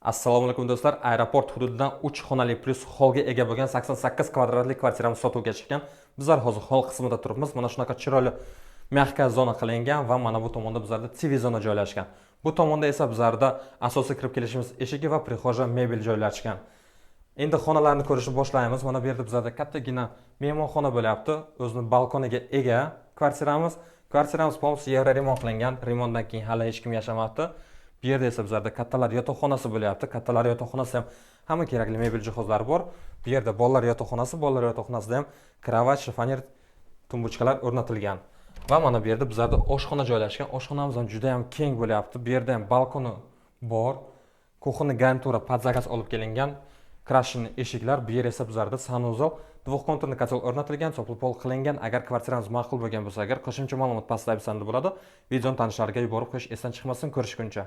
Assalomu alaykum, do'stlar. Aeroport hududidan 3 xonali plyus holga ega bo'lgan 88 kvadratli kvartiramiz sotuvga chiqqan. Bizlar hozir hol qismida turibmiz. Mana shunaqa chiroyli мягкая zona qilingan va mana bu tomonda bizlarda TV zona joylashgan. Bu tomonda esa bizlarda asosiy kirib kelishimiz eshigi va прихожая mebel joylashgan. Endi xonalarni ko'rishni boshlaymiz. Mana bu yerda bizlarda kattagina mehmonxona bo'lyapti. O'zini balkoniga ega kvartiramiz. Kvartiramiz полностью еврорemont qilingan. Remontdan keyin hali hech kim yashamabdi. Bu yerda esa bizlarda kattalar yotoqxonasi bo'lyapti. Kattalar yotoqxonasi ham hamma kerakli mebel jihozlari bor. Bu yerda bolalar yotoqxonasi, bolalar yotoqxonasida ham кровать, шифоньер, tumbuchkalar o'rnatilgan. Va mana bu yerda bizlarda oshxona joylashgan. Oshxonamiz ham juda ham keng bo'lyapti. Bu yerda ham balkoni bor. Кухонный garnitura под заказ olib kelingan. Крашеный eshiklar. Bu yer esa bizlarda санузел, двухконтурный котел o'rnatilgan, теплый пол qilingan. Agar kvartiramiz ma'qul bo'lgan bo'lsa, agar qo'shimcha ma'lumot pastda описание da bo'ladi. Videoni tanishlarga yuborib qo'yish esdan chiqmasin. Ko'rishguncha.